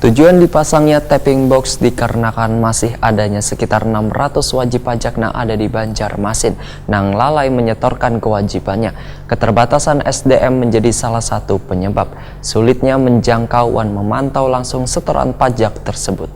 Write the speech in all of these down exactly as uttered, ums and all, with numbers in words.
Tujuan dipasangnya tapping box dikarenakan masih adanya sekitar enam ratus wajib pajak nang ada di Banjarmasin nang lalai menyetorkan kewajibannya. Keterbatasan S D M menjadi salah satu penyebab sulitnya menjangkau wan memantau langsung setoran pajak tersebut.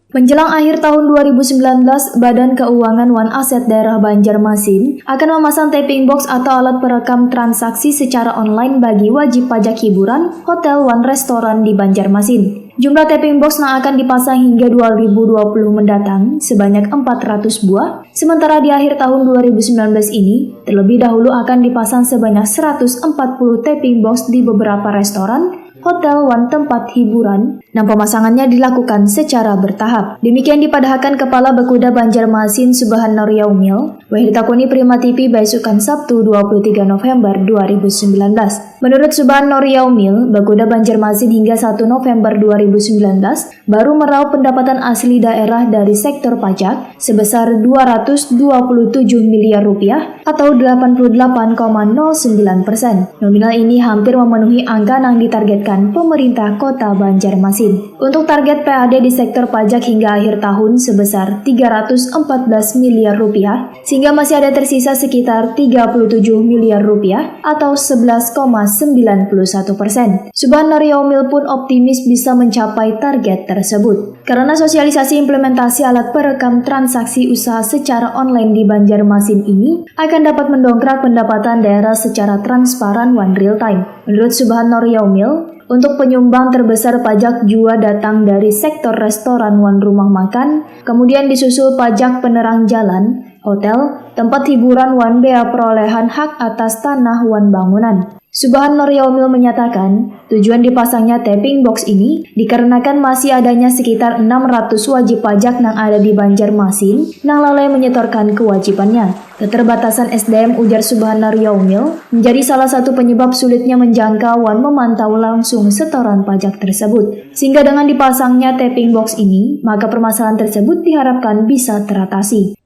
Menjelang akhir tahun dua ribu sembilan belas, Badan Keuangan wan Aset Daerah Banjarmasin akan memasang tapping box atau alat perekam transaksi secara online bagi wajib pajak hiburan, hotel, wan restoran di Banjarmasin. Jumlah tapping box yang akan dipasang hingga dua ribu dua puluh mendatang sebanyak empat ratus buah, sementara di akhir tahun dua ribu sembilan belas ini, terlebih dahulu akan dipasang sebanyak seratus empat puluh tapping box di beberapa restoran, hotel, wan tempat hiburan, nang pemasangannya dilakukan secara bertahap. Demikian dipadahakan Kepala Bekuda Banjarmasin Subhan Nuryaumil, wahir takuni Prima T V baisukan Sabtu dua puluh tiga November dua ribu sembilan belas. Menurut Subhan Nuryaumil, Bekuda Banjarmasin hingga satu November dua ribu sembilan belas baru meraup pendapatan asli daerah dari sektor pajak sebesar dua ratus dua puluh tujuh miliar rupiah atau delapan puluh delapan koma nol sembilan persen. Nominal ini hampir memenuhi angka yang ditargetkan pemerintah Kota Banjarmasin. Untuk target P A D di sektor pajak hingga akhir tahun sebesar tiga ratus empat belas miliar rupiah, sehingga masih ada tersisa sekitar tiga puluh tujuh miliar rupiah atau sebelas koma sembilan puluh satu persen. Subhan Nuryaumil pun optimis bisa mencapai target tersebut. Karena sosialisasi implementasi alat perekam transaksi usaha secara online di Banjarmasin ini akan dapat mendongkrak pendapatan daerah secara transparan wan real time. Menurut Subhan Nuryaumil, untuk penyumbang terbesar pajak jua datang dari sektor restoran wan rumah makan, kemudian disusul pajak penerang jalan, hotel, tempat hiburan wan bea perolehan hak atas tanah wan bangunan. Subhan Nuryaumil menyatakan, tujuan dipasangnya tapping box ini dikarenakan masih adanya sekitar enam ratus wajib pajak yang ada di Banjarmasin yang lalai menyetorkan kewajibannya. Keterbatasan S D M, ujar Subhan Nuryaumil, menjadi salah satu penyebab sulitnya menjangkau wan memantau langsung setoran pajak tersebut. Sehingga dengan dipasangnya tapping box ini, maka permasalahan tersebut diharapkan bisa teratasi.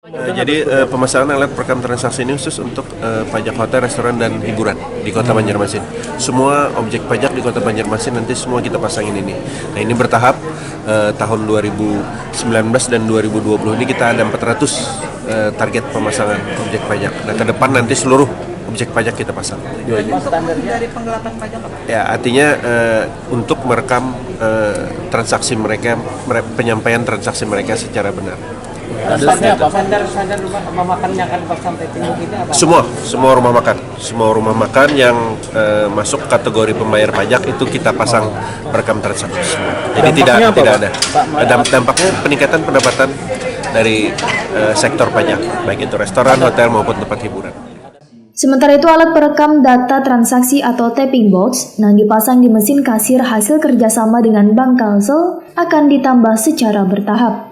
Eh, jadi eh, pemasangan alat perekam transaksi ini khusus untuk eh, pajak hotel, restoran, dan hiburan di Kota Banjarmasin. Semua objek pajak di Kota Banjarmasin nanti semua kita pasangin ini. Nah, ini bertahap, eh, tahun dua ribu sembilan belas dan dua ribu dua puluh ini kita ada empat ratus eh, target pemasangan objek pajak. Nah, ke depan nanti seluruh objek pajak kita pasang. Standar dari penggelapan pajak apa? Ya, artinya eh, untuk merekam eh, transaksi mereka, mere- penyampaian transaksi mereka secara benar. Standar apa? Standar standar rumah rumah makan yang akan pasang tapping box ini apa? Semua, semua rumah makan, semua rumah makan yang eh, masuk kategori pembayar pajak itu kita pasang perekam transaksi semua. Jadi tidak Dampaknya apa, tidak Pak? Ada. Damp- dampaknya peningkatan pendapatan dari eh, sektor pajak, baik itu restoran, hotel maupun tempat hiburan. Sementara itu, alat perekam data transaksi atau tapping box yang dipasang di mesin kasir hasil kerjasama dengan Bank Kalsel akan ditambah secara bertahap.